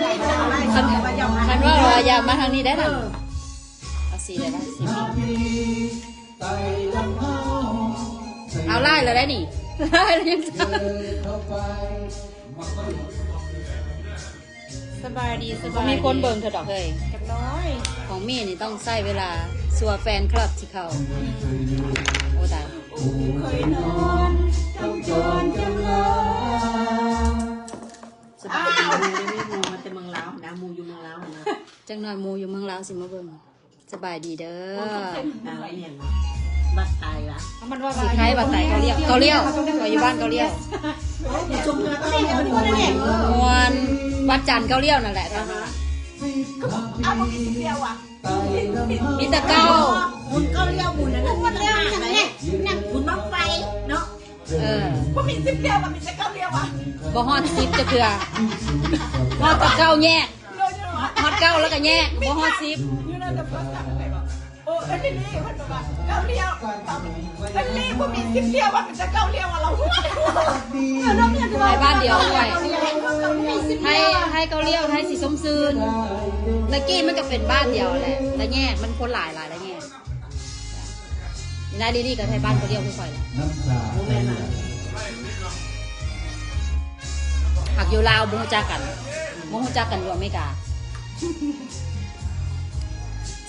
ຄັນ ຄັນວ່າວ່າຢ່າມາທາງນີ້ໄດ້ນະ. ເອົາສີໃດວະ? ສີນີ້ ເອົາຫຼາຍແລ້ວໄດ໋ນີ້ ຫຼາຍແລ້ວຍັງ. ສະບາຍດີ ສະບາຍດີ. ມີຄົນເບິ່ງເທື່ອດອກເຮີ້ຍ ຈັກໜ້ອຍ. ຂອງມີນີ້ຕ້ອງໃຊ້ເວລາ ຊົ່ວແຟນຄລັບຊິເຂົ້າ. ໂອ້ຕາຍ. ເຄີຍນອນ ຈຳຈອນຈຳລາ. ສະບາຍດີ ອ້າວ ໝູ່ມາແຕ່ເມືອງລາວນະ ໝູ່ຢູ່ເມືອງລາວນະ. ຈັກໜ້ອຍໝູ່ຢູ່ເມືອງລາວຊິມາເບິ່ງ. ສະບາຍດີເດີ. ເອີ ແມ່ນບໍ່? ບັກໄຕວະ? ມັນວ່າ ຊິໄທບັກໄຕເກົາລ້ຽວ ເກົາລ້ຽວ ຂ້ອຍຢູ່ບ້ານເກົາລ້ຽວ. ໂອ້ຍ ຊຸມເຮືອເກົາລ້ຽວ ມ່ວນ ວັດຈັນເກົາລ້ຽວນັ້ນແຫຼະ. ເອົາ ບໍ່ມີຊິດຽວຫວາ? ມີແຕ່ເກົ້າ ໝູ່ເກົາລ້ຽວ ໝູ່ນັ້ນ ໝູ່ນັ້ນ ໝູ່ບັ້ງໄຟເນາະ. ເອີ ບໍ່ມີສິບດຽວ ມັນມີແຕ່ເກົ້າດຽວຫວາ? ບໍ່ຮອດສິບຈັກເທື່ອ ຮອດແຕ່ເກົ້າແຍກ ຮອດເກົ້າແລ້ວກໍແຍກ ບໍ່ຮອດສິບ. ໂອ້ ເອີ ເດລີ ເພິ່ນບອກວ່າເກົ້າດຽວ ເອີ ເດລີ ບໍ່ມີສິບດຽວ ມັນມີແຕ່ເກົ້າດຽວ ວ່າລາວ ໄທບ້ານດຽວ ໄທ ໄທເກົ້າດຽວ ໄທສີຊົມຊື່ນ. ແລ້ວກີ້ມັນກໍເປັນບ້ານດຽວແຫຼະ ແຕ່ແຍກ ມັນຄົນຫຼາຍຫຼາຍ ແລ້ວແຍກ. ນາຍລີລີກໍໄທບ້ານເຂົາດຽວຄືຂ້ອຍແຫຼະ. ບໍ່ແມ່ນນະ ຫາກຢູ່ລາວບໍ່ຮູ້ຈັກກັນ ບໍ່ຮູ້ຈັກກັນຢູ່ອາເມລິກາ.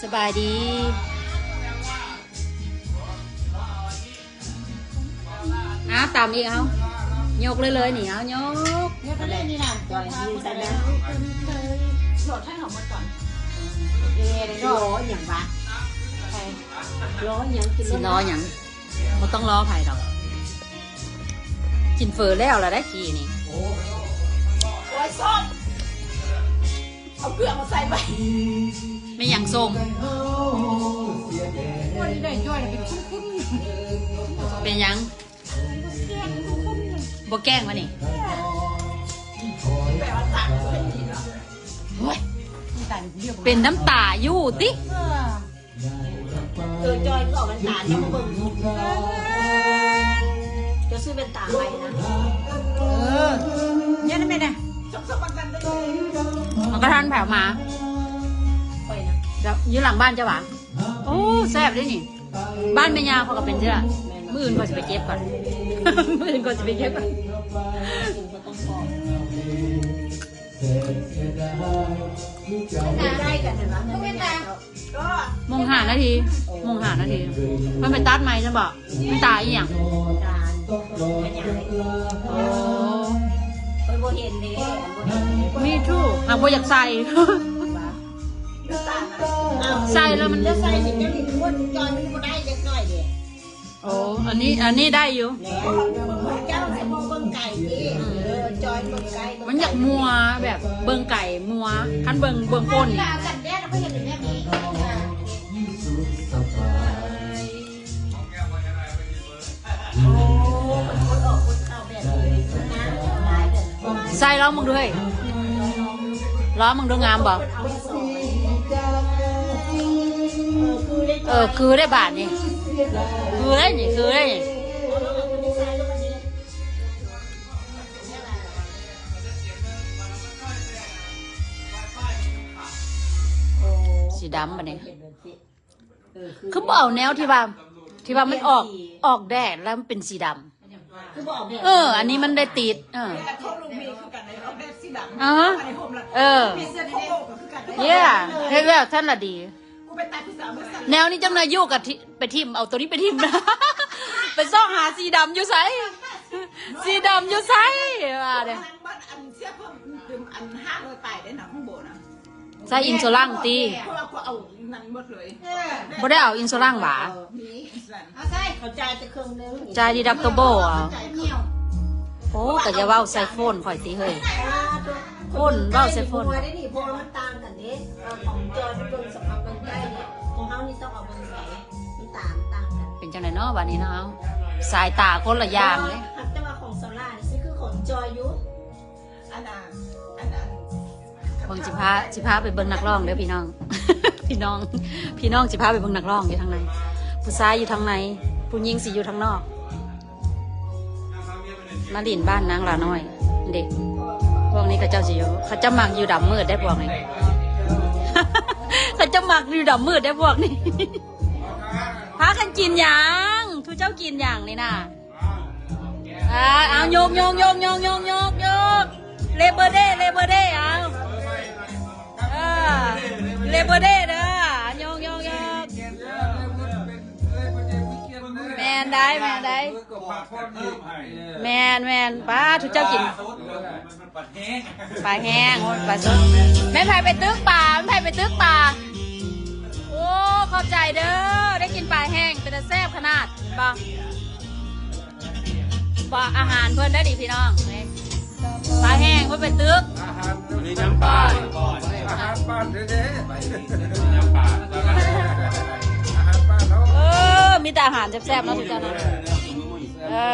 ສະບາຍດີ. ອ້າວ ຕຳອີກ ເອົາ ຍົກເລີຍໆ ນີ້ ເອົາ ຍົກ ຍົກເລີຍນີ້ນະ. ລໍໃຫ້ເຮົາໝົດກ່ອນ. ເອີ ລໍອີ່ຫຍັງວະ? ລໍອີ່ຫຍັງ? ກິນ ຊິລໍຫຍັງ? ບໍ່ຕ້ອງລໍໃຜດອກ. ກິນເຝີແລ້ວລະໄດ໋ກີ້ນີ້. ໂອ້ຍ ສົ້ມ ເອົາເກືອມາໃສ່ໄວ້. ແມ່ນຫຍັງສົ້ມ? ເປັນຫຍັງ? ບໍ່ແກ້ງວະນີ້? ໂອ້ຍ ເປັນນ້ຳຕາຢູ່ຕິ. ເອີ ຈອຍ ຄືເອົາແວ່ນຕາເຈົ້າມາເບິ່ງ. ເຈົ້າຊື້ແວ່ນຕາໃໝ່ນະ. ເອີ ເຮັດໃຫ້ແມ່ນະ. ມັນກໍທັນແຜວມາ. ຂ້ອຍນະ ຢູ່ຫຼັງບ້ານເຈົ້າຫວາ? ໂອ້ ແຊບເດ້ນີ້. ບ້ານແມ່ຍ່າຂ້ອຍກໍເປັນເທື່ອ. ມື້ອື່ນຂ້ອຍຊິໄປເກັບກ່ອນ ມື້ອື່ນຂ້ອຍຊິໄປເກັບກ່ອນ. ໂມງຫ້ານາທີ. ໂມງຫ້ານາທີ. ເພິ່ນໄປຕັດໃໝ່ຊັ້ນບໍ? ມັນຕາອີ່ຫຍັງ? ໂອ້ ຂ້ອຍບໍ່ເຫັນເດ້. ມີທູ ຫາກບໍ່ຢາກໃສ່. ໃສ່ແລ້ວມັນ ຈອຍ ມັນບໍ່ໄດ້ຈັກໜ້ອຍເດ້. ໂອ້ ອັນນີ້ ອັນນີ້ໄດ້ຢູ່. ເຈົ້າສະເພາະເບິ່ງໄກເດ້. ເອີ ຈອຍ ເບິ່ງໄກ ມັນຢາກມົວ ແບບເບິ່ງໄກມົວ. ຄັນເບິ່ງ ເບິ່ງໂພນນີ້ ໃສ່ລອງເບິ່ງເດີ້. ລອງເບິ່ງດູ ງາມບໍ່? ເອີ ຄືໄດ້ບາດນີ້ ຄືໄດ້ນີ້ ຄືໄດ້ນີ້. ສີດຳບາດນີ້. ຄືບໍ່ເອົາແນວທີ່ວ່າ ທີ່ວ່າມັນອອກ ອອກແດດແລ້ວມັນເປັນສີດຳ? ຄືບໍ່ອອກແດດ? ເອີ ອັນນີ້ມັນໄດ້ຕິດ. ເອີ ແຕ່ໂທລູກມີຄືກັນເດ້ ອອກແດດສີດຳ. ອ່າຮະ ອັນນີ້ໂຮມລະ. ເອີ ມີເສື້ອໂທໂບກໍຄືກັນເດ້. ເຢ້ ເຮັດແລ້ວຊັ້ນລະດີ. ກູໄປຕັດຜູ້ສາວເບິ່ງຊັ້ນ. ແນວນີ້ຈັກໜ້ອຍຢູ່ກະ ໄປຖິ້ມເອົາໂຕນີ້ໄປຖິ້ມ ໄປຊອກຫາສີດຳຢູ່ໃສ? ສີດຳຢູ່ໃສ? ວ່າເດ້. ອັນເສື້ອເພີ່ມ ອັນຫ້າຮ້ອຍປາຍເດ້ນະ ຂອງໂບນະ. ໃສ່ອິນຊູລັງຕິ? ເພາະວ່າເຂົາເອົານັ້ນໝົດເລີຍ. ບໍ່ໄດ້ເອົາອິນຊູລັງຫວາ? ເອີ ມີອິນຊູລັງ. ເອົາໃສ່ ເຂົາຈ່າຍແຕ່ເຄິ່ງໜຶ່ງ. ຈ່າຍດີດັກໂຕເບິລຫວາ? ຈ່າຍດຽວ. ໂອ້ ກໍຢ່າເວົ້າໃສ່ໂຟນຂ້ອຍຕິເຮີ້ຍ. ອ່າ ໂຟນ ເວົ້າໃສ່ໂຟນ. ບໍ່ໄດ້ນີ້ ເພາະວ່າມັນຕ່າງກັນເດ້. ເອີ ຂອງຈອຍມັນເບິ່ງສະພາບເບິ່ງໃກ້ເດ້. ຂອງເຮົານີ້ຕ້ອງເອົາເບິ່ງໃສ ມັນຕ່າງ ມັນຕ່າງກັນ. ເປັນຈັ່ງໃດເນາະບາດນີ້ເນາະ? ເອົາ ສາຍຕາຄົນລະຢ່າງເດ້. ແຕ່ວ່າຂອງສາວຫຼ້ານີ້ຄືຂອງຈອຍຢູ່. ອັນນັ້ນ ອັນນັ້ນ ເບິ່ງ ຊິພາ ຊິພາໄປເບິ່ງນັກຮ້ອງເດີພີ່ນ້ອງ. ພີ່ນ້ອງ ພີ່ນ້ອງ ຊິພາໄປເບິ່ງນັກຮ້ອງຢູ່ທາງໃນ. ຜູ້ຊາຍຢູ່ທາງໃນ ຜູ້ຍິງຊິຢູ່ທາງນອກ. ມາຫຼິ້ນບ້ານນາງຫຼ້ານ້ອຍເດ້. ພວກນີ້ເຂົາເຈົ້າຊິຢູ່ ເຂົາເຈົ້າມັກຢູ່ດຳມືດໄດ໋ພວກນີ້ ເຂົາເຈົ້າມັກຢູ່ດຳມືດໄດ໋ພວກນີ້ ພາກັນກິນຫຍັງ? ທຸເຈົ້າກິນຫຍັງນີ້ນະ? ອ່າ ເອົາ ຍົກ ຍົກ ຍົກ ຍົກ ຍົກ ຍົກ Labor Day Labor Day ເອົາ ເອີ Labor Day ເດີ ຍົກ ຍົກ ຍົກ ແມ່ນໄດ໋ ແມ່ນໄດ໋ ແມ່ນ ແມ່ນ ປ້າ ທຸເຈົ້າກິນ ປາແຫ້ງ ໂອ້ຍ ປາສົດ ແມ່ນໃຜໄປຕຶກປາ? ແມ່ນໃຜໄປຕຶກປາ? ໂອ້ ຂອບໃຈເດີ ໄດ້ກິນປາແຫ້ງ ເປັນຕາແຊບຂະໜາດ ເຫັນບໍ່? ບໍ່ ອາຫານເພິ່ນໄດ້ນີ້ພີ່ນ້ອງ ປາແຫ້ງເພິ່ນໄປຕຶກ ອາຫານ ມີນ້ຳປາ ອາຫານບ້ານແທ້ໆ ມີນ້ຳປາ ອາຫານບ້ານເຮົາ ເອີ ມີແຕ່ອາຫານແຊບໆເນາະ ທຸກທ່ານເນາະ ເອີ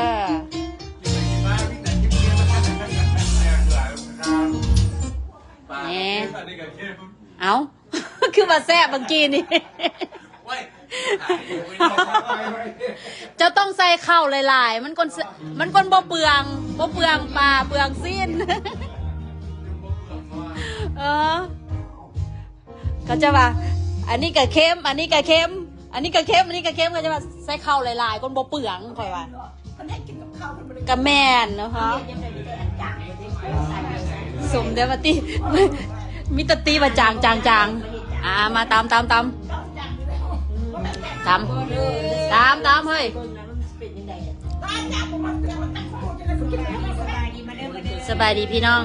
ແໜ່ ເອົ້າ ຄືວ່າແຊບບາງກີ້ນີ້ ເຈົ້າຕ້ອງໃສ່ເຂົ້າຫຼາຍໆ ມັນກອນ ມັນກອນບໍ່ເປືອງ ບໍ່ເປືອງປາ ເປືອງຊີ້ນ ເອີ ເຂົາຈະວ່າ ອັນນີ້ກະເຄັມ ອັນນີ້ກະເຄັມ ອັນນີ້ກະເຄັມ ອັນນີ້ກະເຄັມ ເຂົາຈະວ່າໃສ່ເຂົ້າຫຼາຍໆ ກອນບໍ່ເປືອງ ຂ້ອຍວ່າ ເພິ່ນໃຫ້ກິນກັບເຂົ້າ ເພິ່ນບໍ່ໄດ້ ກະແມ່ນເນາະ ກິນແບບນີ້ແຕ່ອັນຈາງ ສົມແຕ່ວ່າຕິ ມີແຕ່ຕິວ່າຈາງ ຈາງ ຈາງ ອ່າ ມາຕຳ ຕຳ ຕຳ ຕຳ ຕຳ ຕຳ ເຮີ້ຍ ສະບາຍດີພີ່ນ້ອງ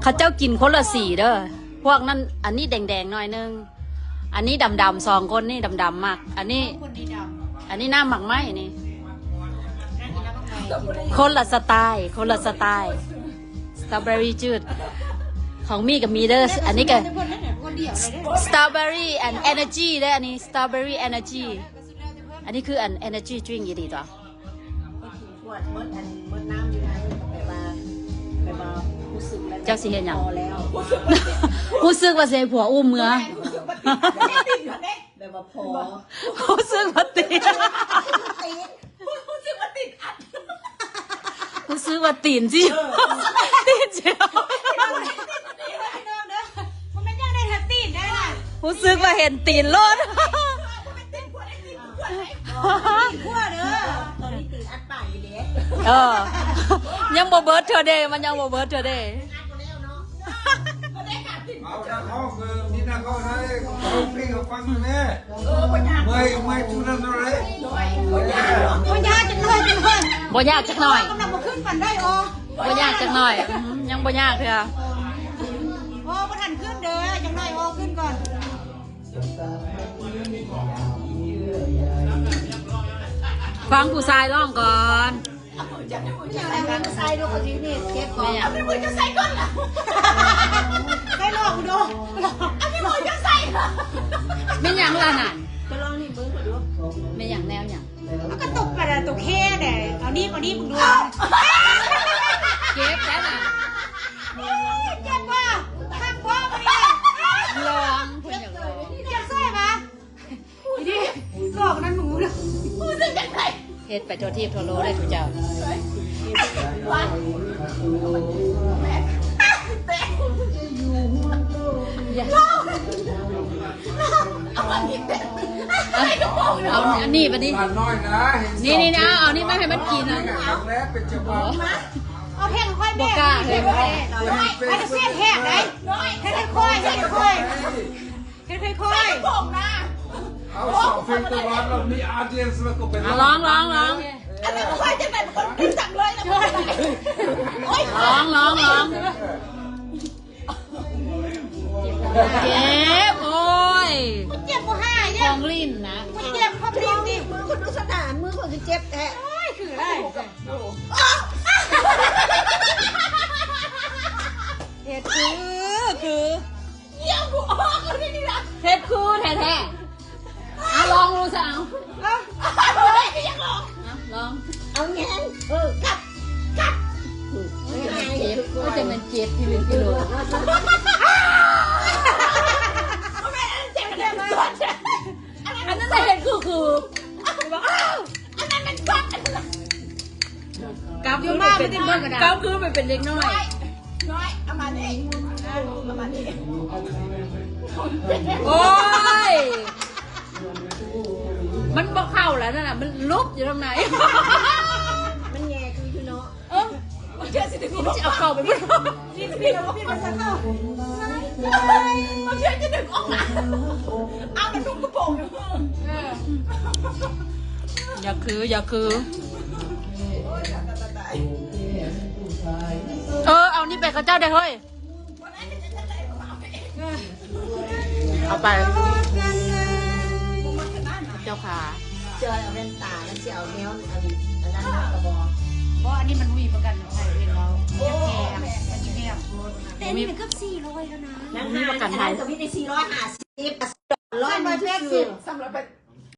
ເຂົາເຈົ້າກິນຄົນລະສີເດີ ພວກນັ້ນ ອັນນີ້ແດງໆໜ້ອຍໜຶ່ງ ອັນນີ້ດຳໆ ສອງຄົນນີ້ດຳໆ ມັກ ອັນນີ້ ອັນນີ້ນ້ຳໝາກໄມ້ນີ້ ຄົນລະສະໄຕ ຄົນລະສະໄຕ ສະຕໍເບີຣີຈູດ ຂອງມີກະມີເດີ ອັນນີ້ກະ ສະຕໍເບີຣີແອນເອເນີຈີເດີ ອັນນີ້ສະຕໍເບີຣີແອນເນີຈີ ອັນນີ້ຄືອັນເອເນີຈີດຣິງອີ່ຫຼີຕົວະ ເຈົ້າຊິເຮັດຫຍັງ? ຮູ້ສຶກວ່າຊິໃຫ້ຜົວອຸ້ມເມືອ ແບບວ່າພໍ ຮູ້ສຶກວ່າຕິດ ຮູ້ສຶກວ່າຕິດອັດ ຮູ້ສຶກວ່າຕີນຊິ ເອີ ຕີນຊິ ບໍ່ແມ່ນຢາກໄດ້ແທ້ຕີນໄດ້ລະ ຮູ້ສຶກວ່າເຫັນຕີນໂລດ ບໍ່ແມ່ນຕີນຜົວໄດ້ ຕີນຜົວໄດ້ ຕີນຜົວເດີ ຕອນນີ້ຕີນອັດປາກຢູ່ເດ້ ເອີ ຍັງບໍ່ເບີດເທື່ອເດ້ ມັນຍັງບໍ່ເບີດເທື່ອເດ້ ອັດບໍ່ແລ້ວເນາະ ບໍ່ໄດ້ການຕິດ ເອົານັກຮ້ອງ ເອີ ມີນັກຮ້ອງໃດ ເອົາເພງໃຫ້ຟັງແດ່ ເອີ ບໍ່ຍາກ ເມື່ອຍ ເມື່ອຍຈຸນັ້ນເທົ່າໃດ ບໍ່ຍາກ ບໍ່ຍາກ ຈັກໜ້ອຍ ຈັກໜ້ອຍ ບໍ່ຍາກຈັກໜ້ອຍ ກຳລັງບໍ່ຂຶ້ນປານໃດ ອໍ ບໍ່ຍາກຈັກໜ້ອຍ ອືມ ຍັງບໍ່ຍາກເທື່ອ ອໍ ບໍ່ທັນຂຶ້ນເດີ ຈັກໜ້ອຍ ອໍ ຂຶ້ນກ່ອນ ຟັງຜູ້ຊາຍຮ້ອງກ່ອນ. ເອົາມືໃສ່ກ່ອນລະ ໃສ່ລອງດູ ເອົາມືໃສ່ ແມ່ນຫຍັງລະນັ້ນ ກໍລອງນີ້ເບິ່ງດູ ແມ່ນຫຍັງ ແນວຫຍັງ ເອົາກະຕົກກະຕົກແຄແດ່ ເອົານີ້ ເອົານີ້ເບິ່ງດູ ເຈັບແທ້ນະ ເຈັບບໍ່ ຄັກບໍ່ ບາດນີ້ ລອງ ເພິ່ນຢາກລອງ ເຈັບໃສ່ບາ ນີ້ ຫຼອກນັ້ນໜູ ຮູ້ສຶກຈັ່ງໃດ ເຮັດໄປທົ່ວທີບທົ່ວໂລກເລີຍທຸເຈົ້າ ເອົາອັນນີ້ບາດນີ້ ນີ້ ນີ້ ນີ້ ເອົາ ເອົານີ້ມາໃຫ້ມັນກິນ ເອົາແລ້ວເປັນເຈົ້າຂອງ ເອົາແພງຂ້ອຍແບກ ບໍ່ກ້າເລີຍ ເຮັດແພງ ເຮັດແພງ ເຮັດຄ່ອຍ ເຮັດຄ່ອຍ ເຮັດຄ່ອຍ ເຮັດຄ່ອຍ ເຮັດຄ່ອຍ ໃສ່ກະໂປງນະ ເອົາສອງເພງຕະຫຼອດ ແລ້ວມີອາດຽນ ແລ້ວກໍໄປ ອ່ະ ລອງ ລອງ ລອງ ອັນນັ້ນຂ້ອຍຈະເປັນຄົນກິນຈັກເລີຍນະ ໂອ້ຍ ລອງ ລອງ ລອງ ເຈັບ ໂອ້ຍ ເຈັບບໍ່ຫາຍ ຂອງຫຼິ້ນນະ ເຈັບຂອງຫຼິ້ນນີ້ ມືຄົນດູສະໜານ ມືຄົນຊິເຈັບແທ້ ໂອ້ຍ ຄືໄດ້ ເຮັດຄື ຄື ຢ້ຽມກູອອກເລີຍນີ້ນະ ເຮັດຄືແທ້ໆ ອ່ະ ລອງດູຊະ ເອົາ ເອົາ ເອົາ ລອງ ເອົາແຮງ ເອີ ກັດ ກັດ ໂອ້ຍ ເຈັບ ໂອ້ຍ ຈັ່ງແມ່ນເຈັບ ທີ່ເປັນກິໂລ ບໍ່ແມ່ນ ອັນນັ້ນເຈັບແທ້ ອັນນັ້ນແຫຼະເຮັດຄື ຄື ອັນນັ້ນມັນກັດ ຢູ່ມາບໍ່ຕິດເບິ່ງກໍໄດ້ ເຈົ້າຄືໄປເປັນເດັກນ້ອຍ ນ້ອຍ ເອົາມານີ້ ເອົາມານີ້ ໂອ້ຍ ມັນບໍ່ເຂົ້າແລ້ວນັ້ນນະ ມັນຫຼຸບຢູ່ທາງໃນ ມັນແຍ່ຄືຢູ່ເນາະ ເອີ ມັນຈະຊິດຶງ ມັນຊິເອົາເຂົ້າໄປເບິດ ນີ້ຊິເປັນລະບົບ ນີ້ມັນຊິເຂົ້າ ມັນຈະດຶງອອກ ເອົາ ມັນນຸ່ງກະໂປງຢູ່ ເອີ ຢ່າຄື ຢ່າຄື ເອີ ເອົານີ້ໄປເຂົາເຈົ້າໄດ້ເຮີ້ຍ ເອົາໄປ ເຈົ້າຂາ ຈອຍເອົາແວ່ນຕາ ມັນຊິເອົາແນວອັນ ອັນນັ້ນມາກະບໍ່ ບໍ່ ອັນນີ້ມັນມີປະກັນໄພເຫັນແລ້ວ ໂອ້ ແພງ ແພງ ມັນຊິແພງໂພດ ແຕ່ອັນນີ້ມັນເກືອບສີ່ຮ້ອຍແລ້ວນະ ນາງ ມີປະກັນໄພ ອັນນັ້ນກະມີແຕ່ສີ່ຮ້ອຍຫ້າສິບ ຮ້ອຍໜຶ່ງຊື່ໆ ສາມຮ້ອຍແປດສິບ ສາມຮ້ອຍແປດ